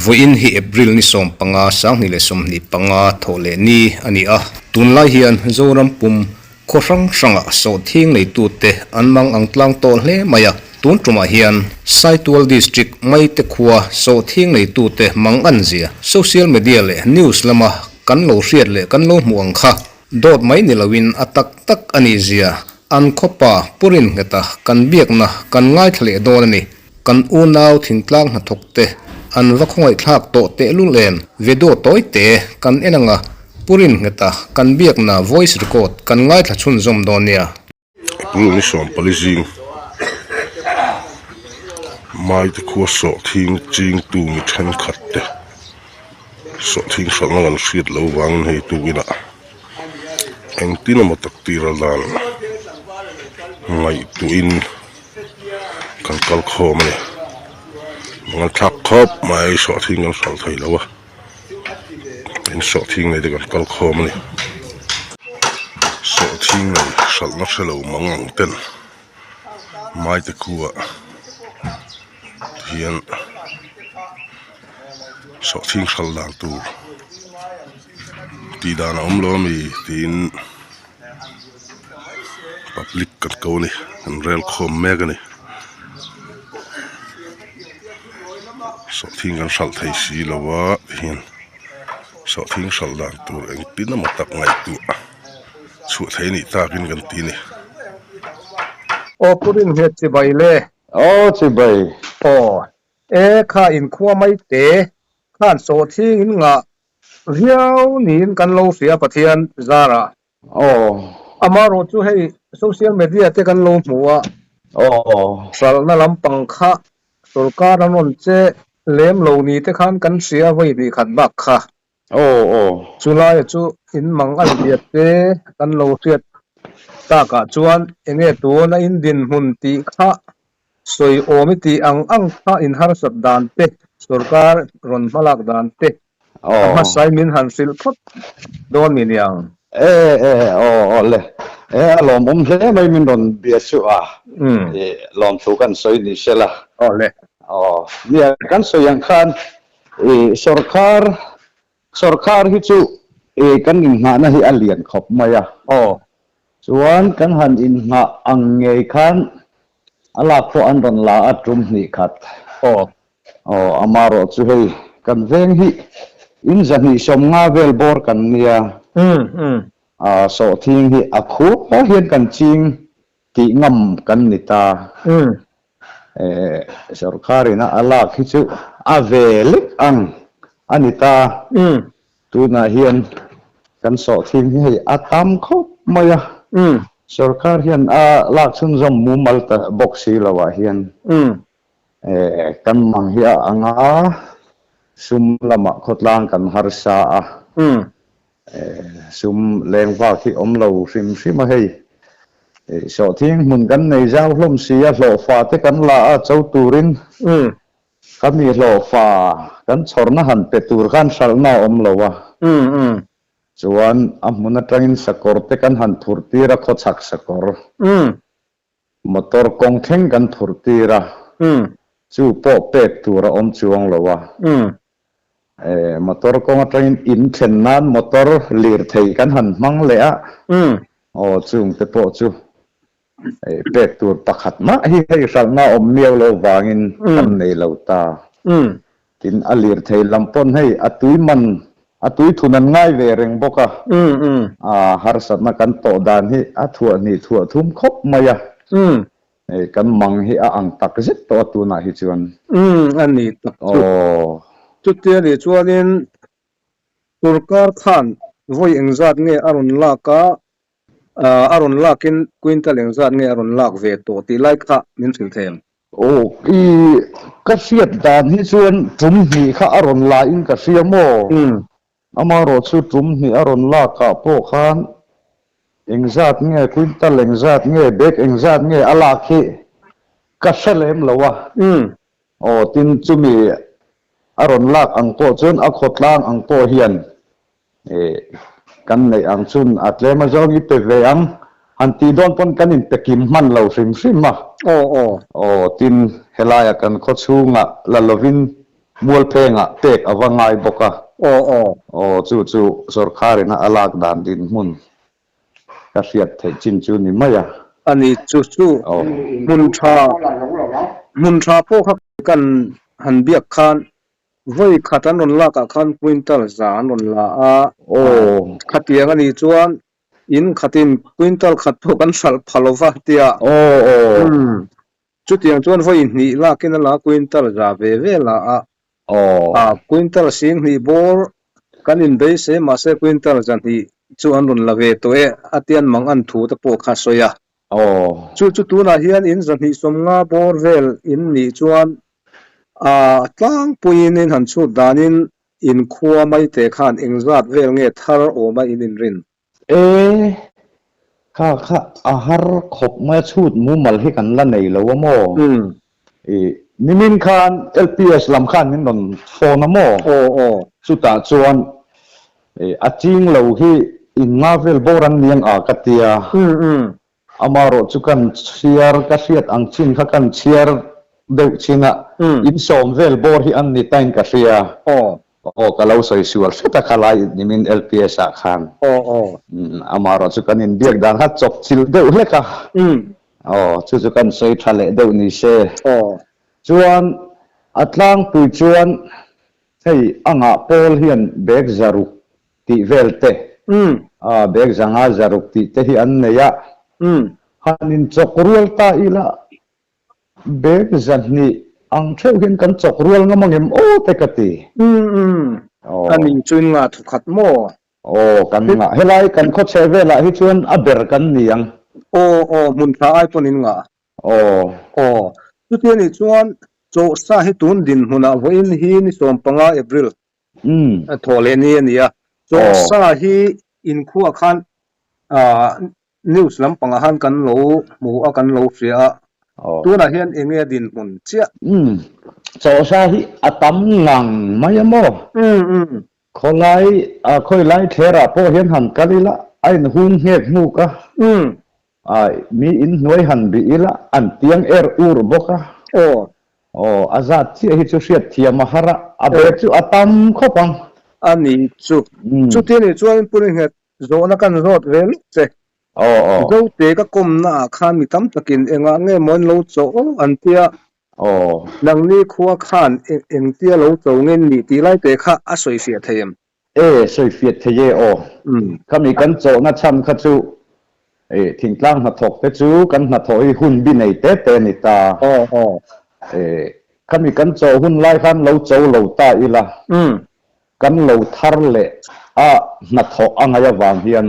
Vawiin hi April ni 15 2025 thawh leh ni a ni a. Tunlai hian Zoram pum khaw hrang hrangah sawhthing neitute an mang ang tlang tawh hle mai a. Tun tumah hian Saitual District Maite khua sawhthing neitute mang an zia social media leh news lama kan lo hriat leh kan lo hmuh ang kha dawt mai ni loin a tak tak a nih zia an khawpa Pu Ringheta kan biakna kan ngaithla leh dawn a ni. Kan unau thingtlang hnathawk te an va khawngaihthlak tawh tehlul em? Video tawi te kan en anga Pu Ringheta kan biakna voice record kan ngaithla chhunzawm dawn nia. April ni 14 zing Maite khua sawhthing chingtu mi thenkhat te sawhthing hralhna kan hriat loh vangin hei tukinah engtin emaw tak tir a dan ngaihtuahin kan kal khawm a ni an thlak khawp mai sawhthing kan hralh thei lo a in sawhthing nei te kan kal khawm a ni sawhthing nei hralhna hre lo mang ang ten maite khuah hian sawhthing hralh dan tur tih dan a awm lo a mi tiin public kan ko a ni kan rel khawm mek a ni sawhthing kan hralh thei si lo a tihian sawhthing hralh dan tur engtin emaw tak ngaihtuah chhuah thei a nih takin kan ti a ni. Aw Pu Rinnghet chibai le. Aw chibai. Aw e kha inkhua mai te khan sawhthing in ngah Riau niin kan lo hria Pathian zarah. Aw. Amaherawh chu hei social media te kan lo hmu a. Aw. Hralhna lampang kha sorkar an rawn che lem lo ni te khan kan hria vawi hnih khat bak kha. Aw aw. Chulaia chu in mang a zia te kan lo hriat takah chuan enge tuna in dinhmun tih kha sawi awm i tih ang ang kha in harsat dan te, sorkar rawn hmalak dan te a hmasai min han hrilh phawt dawn mi niang. E e aw aw le e a lawmawm hle mai min rawn bia chu a i lawmthu kan sawi ni se la. Aw le. Aw nia kan sawi ang khan i sorkar Sorkar hi chu i kan innghahna hi a lian khawp mai a. Aw. Chuan kan han innghah ang ngei khan a lak pawh an rawn la a tum hnih khat. Aw. Aw, amarawh chu hei kan veng hi in 250 vel bawr kan nia. Umm umm. A sawhthing hi a khup hian kan ching Tih ngam kan ni ta. Sorkar-in a lak hi chu a ve lek ang a ni ta. Tunah hian kan sawhthing hi hei a tam khawp mai a. Sorkar hian a lak chhunzawm mumal ta bawk si loah hian kan mang hi a ang a, sum lamah khawtlang kan harsa a. Sum leng vak hi awm lo hrim hrim a hei. Sawhthing hmun kan nei zau hlawm si a, hlawhfa te kan la a cho turin ka mi hlawhfa kan chhawrna han pe tur khan hralhna a awm lo a. Chuan a hmun atangin sakawr te kan han phurh tir a, khawchhak sakawr. Motor kawng thleng kan phurh tir a, chu pawh pek tur a awm chuang lo a. Motor kawng atangin in thlen nan motor lirthei kan han hmang leh a, aw chungte pawh chu pek tur pakhat mah hi hei hralhna awm miau lo vangin kan nei lo ta. Tin, a lirthei lam pawn hei a tui man, a tui thun an ngai ve reng bawk a, harsatna kan tawh dan hi a thuah hnih thuah thum khawp mai a. Hei kan mang hi a ang tak zet tawh a tunah hi chuan. Umm a ni tak chu. Aw. Chutia nih chuanin Turkar khan vawi engzat nge a rawn lak a, a rawn lakin quintal engzat nge a rawn lak ve tawh tih lai kha min hrilh thei ang. Aw i ka hriat dan hi chuan tum hnih kha a rawn la in ka hria maw? Umm. Amaherawh chu tum hnih a rawn lak ah pawh khan engzat nge quintal engzat nge bag engzat nge a lak hi ka hre lem lo a. Aw tin chumi a rawn lak ang pawh chuan a khawtlang ang pawh hian kan neih ang chun a tlem azawng i pe ve ang. Han tih dawn pawn kan inpe kim hman lo hrim hrim a. Aw aw. Aw, tin, helaia kan khaw chhungah la lovin Mualphengah pek a va ngai bawk a. Aw aw. Aw, chu chu sawrkharina a lak dan dinhmun ka hriat theih chin chu ni mai a. A ni, chu chu hmun tha, hmun tha pawh kha kan han biak khan vawi khat an rawn lak ah khan quintal za an rawn la a, khatiang a nih chuan in khatin quintal khat pawh kan hralh pha lo va tia. Chutiang chuan vawi hnih lakin a la quintal za ve ve la a. A quintal sing hnih bawr kan inbeisei mahse quintal za hnih chu an rawn la ve tawh e a tian mang an thu te pawh kha sawi a. Chu chu tunah hian in 250 bawr vel in nih chuan a tlangpuiin in han chhut danin in khua mai te khan engzat vel nge thar awma in inrin? E, kha kha a har khawp mai a chhut mumal hi kan la nei lo a maw? I nimin khan LPS lam khan min rawn phone a maw? Aw aw. Chutah chuan a ching lo hi in nga vel bawr an niang a ka tia. Amaherawh chu kan chhiar ka hriat ang chin kha kan chhiar deuh chin a, in sawm vel bawr hi an ni tain ka hria. Aw. Aw ka lo sawi sual hret a kha lai nimin LPS ah khan. Aw aw. Amaherawh chu kan inbiak dan kha chawp chilh deuh hlek a. Aw chu chu kan sawi tha leh deuh ni se. Aw. Chuan a tlangpui chuan hei a ngah pawl hian bag zaruk tih vel te. A bag zanga zaruk tih te hi an nei a. Han inchawk rual ta ila Bag 200 ang theuh hian kan chawk rual ngam ang em aw te ka ti. Umm umm. Aw. A nih chu in ngah thu khat maw? Aw kan ngah. Helai kan khaw chheh velah hi chuan a ber kan ni ang. Aw aw hmun tha ai pawn in ngah. Aw. Aw. Chuti anih chuan chawhsa hi tun dinhmunah vawiin hi ni 15 April thawh leh ni a ni a. Chawhsa hi inkhuah khan News lampangah khan kan lo hmu a, kan lo hria a. Tunah hian eng nge dinhmun chiah? Umm, chawhsa hi a tam ngang mai a maw? Umm, umm. Khawlai, khawilai thlerah pawh hian han kal ila, a inhung nghek hnuk a. Umm. Ai, mi inhnuai han bih ila, an tiang er ur bawk a. Aw. Aw, a zat chiah hi chu hriat thiam a har a, a bag chu a tam khawp ang. A ni chu. Chuti anih chuan Pu Ringhet, Zawhna kan zawt ve lawk che. Aw aw. Zote ka kawmna ah khan mi tam takin engah nge maw an lo cho an tia. Aw. Nangni khua khan engtia lo cho nge ni tih lai te kha a sawifiah thei em? E, sawifiah thei e aw. Khami kan chawhna chhan kha chu e thingtlang hnathawk te chu kan hnathawh hi hun bi nei te te a ni ta. Aw aw. E, khami kan chawh hun lai khan lo cho lo ta ila. Kan lo thar leh a hnathawh a ngaih avang hian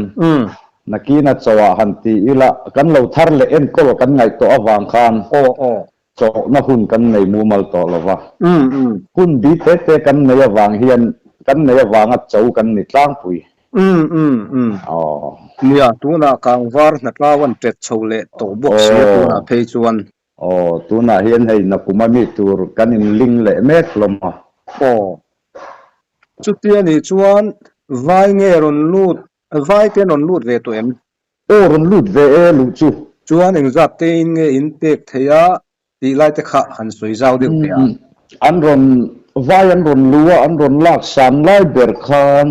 nakina chawhah han ti ila, kan lo thar leh enkawl kan ngaih tawh avang khan chawhna hun kan nei mumal tawh lo va. Hun bi te te kan nei avang hian kan nei avanga cho kan ni tlangpui. Nia, tunah kangvar hnatlau an tet chho leh tawh bawk sia tunah phei chuan. Aw, tunah hian hei nakum a mi tur kan inling leh mek hlawm a. Aw, chutia nih chuan vai nge rawn lut, vai te an rawn lut ve tawh em? Aw, rawn lut ve e luh chu. Chuan engzat te in nge in pek thei a tih lai te kha han sawi zau deuh teh a. An rawn, vai an rawn lu a, an rawn lak san lai ber khan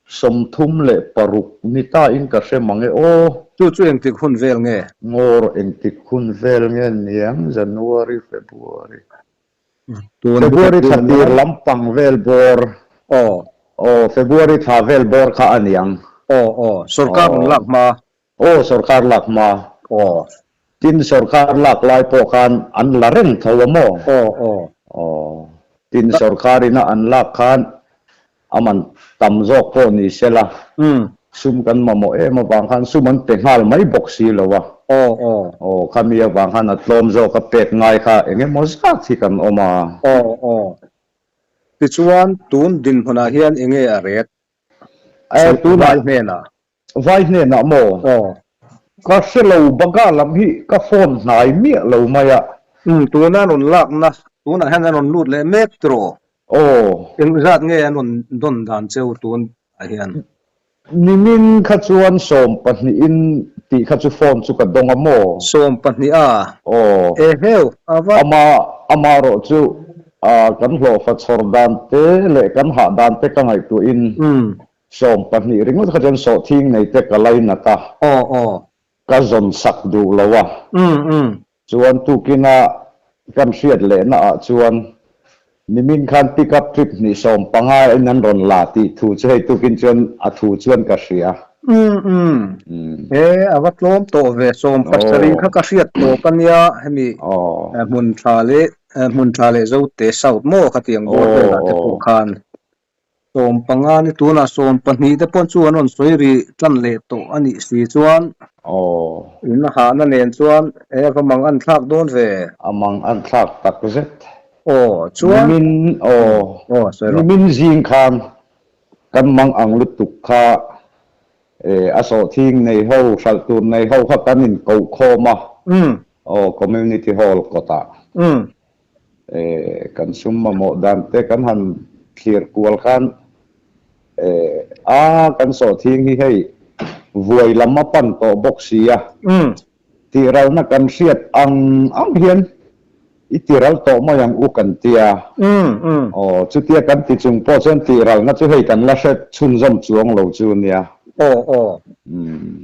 36 ni ta in ka hre mang e aw. Chu chu engtik hun vel nge? Ngawr engtik hun vel nge niang January, February. February thla tir lampang vel bawr. Aw. Aw, February thla vel bawr kha a niang. Aw, aw, sorkar rawn lak hma. Aw, sorkar lak hma. Aw. Tin, sorkar lak lai pawh khan an la reng tho a maw? Aw, aw. Aw. Tin, sorkar ina an lak khan a man tam zawk pawh ni se la, sum kan mamawh em avang khan sum an pe nghal mai bawk si lo a. Aw, aw. Aw, khami avang khan a tlawm zawk a pek ngai kha eng emaw zat hi kan awm a. Aw, aw. Tichuan, tun dinhmunah hian eng nge a ret? Eh, tunah. Vai hnenah. Vai hnenah maw? Aw. Ka hre lo, Baga lam hi ka phone hnai miah lo mai a. Umm, tuna an rawn lakna, tunah hian an rawn lut leh mek tiraw? Aw. Engzat nge an rawn dawn dan cheu tun ah hian? Nimin kha chuan sawm pahnihin tih kha chu phone chu ka dawng a maw? 12 a? Aw. Eheu, a va. Ama, amarawh chu kan hlawhfa chhawr dan te leh kan hah dan te ka ngaihtuahin 12 ringawt kha chuan sawhthing nei te ka lainat a. Aw, aw. Ka zawn sak duh lo a. Chuan tukina kan hriat lehna ah chuan nimin khan pick up trip hnih 15 in an rawn la tih thu chu hei tukin chuan a thu chuan ka hria. He a va tlawm tawh ve 70 kha ka hriat tawp a nia hemi hmun tha leh hmun tha leh Zote South maw khatiang bawr velah te pawh khan. 15 ni tunah 12 te pawh chu an rawn sawi ri tan leh tawh a nih si chuan in hahna nen chuan he va mang an thlak dawn ve. A mang an thlak tak zet. Aw chuan. Nimin aw aw sawi rawh. Nimin zing khan kan mang ang lutuk kha a sawhthing nei ho hralh tur nei ho kha kan in koh khawm a aw community hall kawtah. Kan sum mamawh dan te kan han thlir kual khan a kan sawhthing hi hei vuai lam a pan tawh bawk si a, tiralna kan hriat ang ang hian i tiral tawh mai ang u kan tia. Aw chutia kan ti chung pawh chuan tiralna chu hei kan la hre chhunzawm chuang lo chu nia. Aw aw.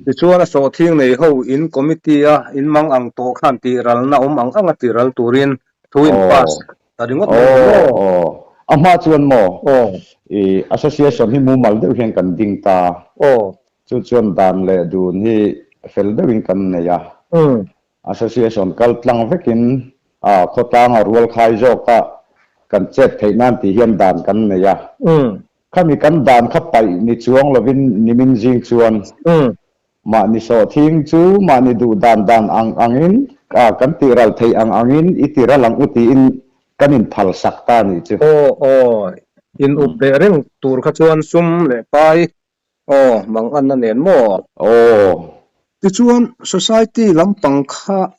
Tichuan a sawhthing nei ho in committee a in mang ang tawh khan tiralna awm ang anga tiral turin thu in pass ta ringawt mai ni maw? Aw aw. A hma chuan maw? Aw. I association hi mumal deuh hian kan ding ta. Aw. Chu chuan dan leh dun hi fel deuhin kan nei a. Association kal tlang vekin a khawtlanga rual khai zawka kan chet theih nan tih hian dan kan nei a. Khami kan dan kha paih ni chuang lovin nimin zing chuan mahni sawhthing chu mahni duh dan dan ang angin kan tihral theih ang angin i tiral ang u tiin kan inphal sak ta nih chu. Aw aw, in up leh reng tur kha chuan sum leh pai aw mang anna nen maw? Aw. Tichuan society lampang kha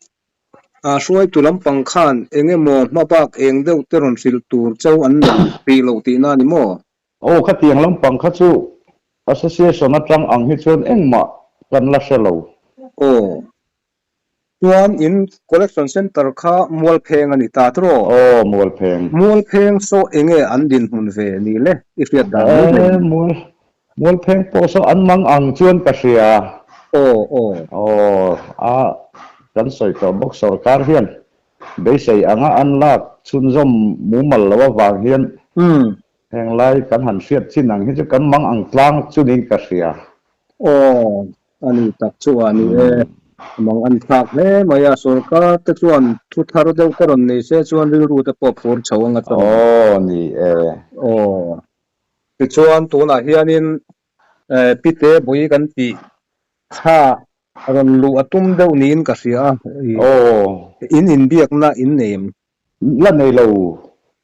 A hruaitu lampang khan eng emaw hmabak eng deuh te rawn hrilh tur cho an nei rih loh tihna a ni maw? Aw, khatiang lampang kha chu Association atang ang hi chuan engmah kan la hre lo. Aw, chuan in collection centre kha Mualpheng a ni ta tiraw? Aw, Mualpheng. Mualpheng saw enge an dinhmun ve ni le i hriat dan mai mai. E, Mual Mualpheng pawh saw an mang ang chuan ka hria. Aw, aw. Aw, a kan sawi tawh bawk sorkar hian beisei anga an lak chhunzawm mumal lo avang hian heng lai kan han hriat chin ang hi chu kan mang ang tlang chunin ka hria. Aw, a ni tak chu a ni e. Mang an thlak hle mai a, sorkar te chuan thu thar deuh ka rawn nei se chuan rilru te pawh phur chho anga chuan. Aw, ni e. Aw. Tichuan tunah hianin Pite Bui kan tih kha rawn luh a tum deuh niin ka hria a, in inbiakna in nei em? La nei lo.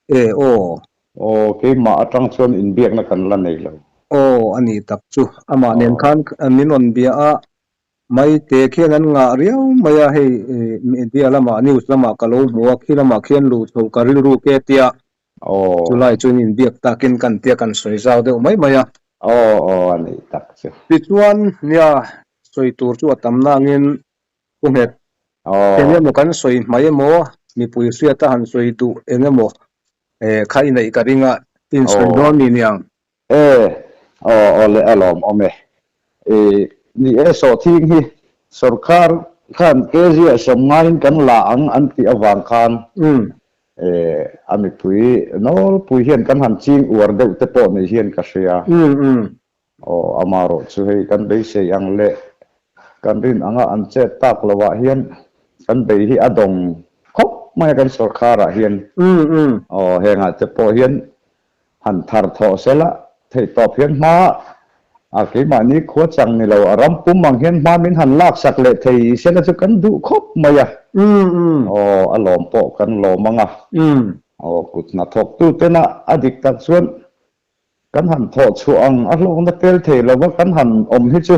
E aw. Aw, keimah atang chuan inbiakna kan la nei lo. Aw, a ni tak chu. Amah nen khan min rawn bia a, Maite khian an ngah riau mai a, hei media lamah news lamah ka lo hmu a, khi lamah khian luh chho ka rilru ke tia Aw. Chulai chuan inbiak takin kan tia kan sawi zau deuh mai mai a. Aw aw a nih tak chu. Tichuan nia sawi tur chu a tam nangin Pu Nghet Aw. Eng emaw kan sawi hmai emaw mipui hriata han sawi duh eng emaw kha i neih ka ring a, insawi dawn ni niang. E, aw aw le a lawmawm e. I ni e sawhthing hi sorkar khan kg ah sawm ngaiin kan la ang an tih avang khan e a mipui nawlpui hian kan han ching uar deuh te pawh ni hian ka hria. Aw amarawh chu hei kan beisei ang leh kan rin anga an chet tak lovah hian kan bei hi a dawng khawp mai a kan sorkharah hian. Aw hengah te pawh hian Han thar thawh sela, theihtawp hian hma a keimahni khua chang ni lo, a ram pum ang hian hma min han laksak leh thei sela chu kan duh khawp mai a. Aw, a lawm pawh kan lawm ang a. Aw, kut hnathawktu tena a dik tak chuan kan han thawh chhuah ang a hlawkna tel thei lova kan han awm hi chu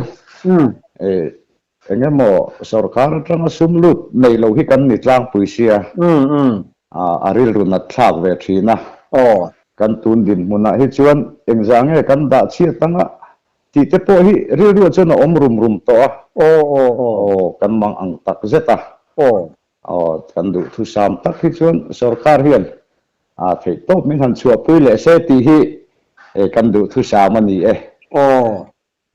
Eng emaw sorkar atanga sum lut nei lo hi kan ni tlangpui sia, a rilru nat thlak ve thin a. Kan tun dinhmunah hi chuan engzah nge kan dah chhiat anga? Tih te pawh hi rilruah chuan a awm rum rum tawh a. Aw aw aw. Aw kan mang ang tak zet a. Aw. Aw kan duhthusam tak hi chuan sorkar hian a theih tawp min han chhuahpui leh se tih hi kan duhthusam a ni e. Aw.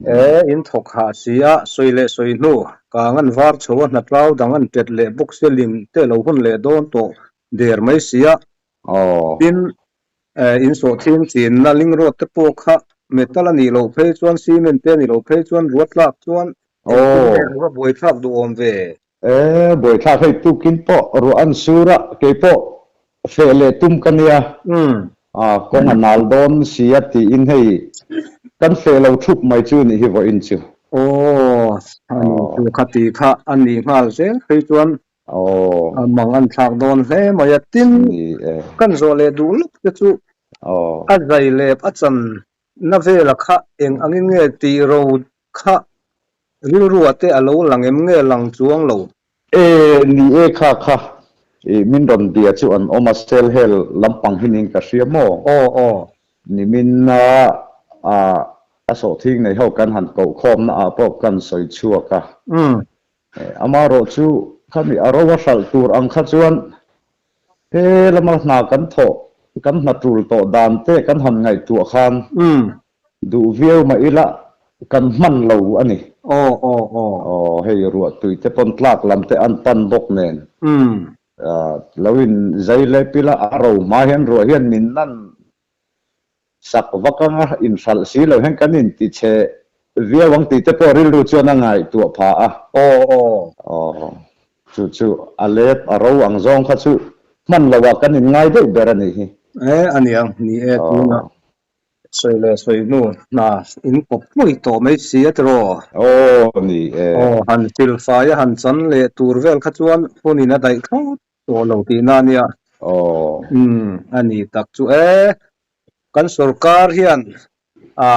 E in thawk hah si a, sawi leh sawi hnu, kang an var chho a hnatlau dang an tet leh bawk sia lim te lo hun leh dawn tawh der mai si a. Aw. Tin, In sawhthing chinna ling road te pawh kha metal a nih loh phei chuan cement te a nih loh phei chuan ruat tlak chuan engtin nge ruah buaithlak duh awm ve? E, buaithlak hei tukin pawh ruah an sur a, kei pawh feh leh tum ka nia, kawng a nal dawn si a tiin hei kan feh lo thup mai chu nih hi vawiin chu. Aw, a nih chu kha ti kha a nih nghal zel phei chuan Aw. A mang an thlak dawn hle mai a, tin kan zawh leh duh lawk te chu a zai lep a chan na vela kha eng angin nge tih ro kha rilru ah te a lo lang em nge lang chuang lo. E ni e kha kha i min rawn bia chu an awm a sel hel lampang hi ning ka hria maw? Aw aw. Nimin a a sawhthing nei ho kan han koh khawmna ah pawh kan sawi chhuak a. Amaherawh chu khami a ro a hralh tur ang kha chuan he lama hna kan thawh, kan hna tul tawh dan te kan han ngaihtuah khan duh viau mah ila kan hman lo a ni. Aw aw aw. Aw hei ruahtui te pawn tlak lam te an pan bawk nen. Lo in zai lep ila a ro hma hian ruah hian min nan Sak vak anga inhralh si lo hian kan inti chhe viau ang tih te pawh rilru chuan a ngaihtuah phah a. Aw aw. Aw, chu chu a lep a ro ang zawng kha chu hman lo ah kan inngai deuh ber a nih hi. E, a niang, ni e tunah sawi leh sawi hnu hna in kawp hluai tawh mai si a tiraw? Aw, ni e. Aw, han silfai a han chan leh tur vel kha chuan hunin a daih thlawt Tawh lo tihna a nia. Aw. Umm a ni tak chu e. Kan sorkar hian a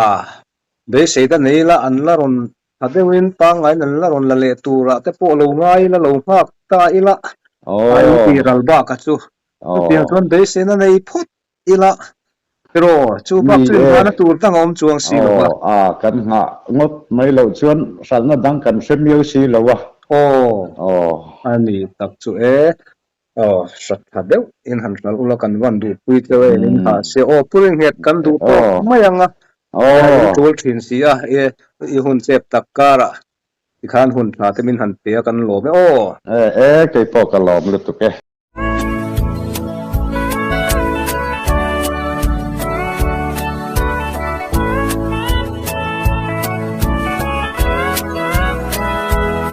beisei ta nei la an la rawn tha deuhin pangngaiin an la rawn la leh turah te pawh lo ngai ila lo nghak ta ila a in tih ral bak a chu. Chutiang chuan beiseina nei phawt ila tiraw chu bak chu inhmana tur dang a awm chuang si lo a. Aw a kan nghah ngawt mai loh chuan hralhna dang kan hre miau si lo a. Aw Aw. A ni tak chu e. Aw hrat tha deuh in han hralh ula kan van duhpui tleu e in ha se aw pur in nghet kan duh tawk mai ang a. Aw. In tul thin si a e i hun chep tak karah tikhan hun tha te min han pe a kan lawm e aw. E e keipawh ka lawm lutuk e.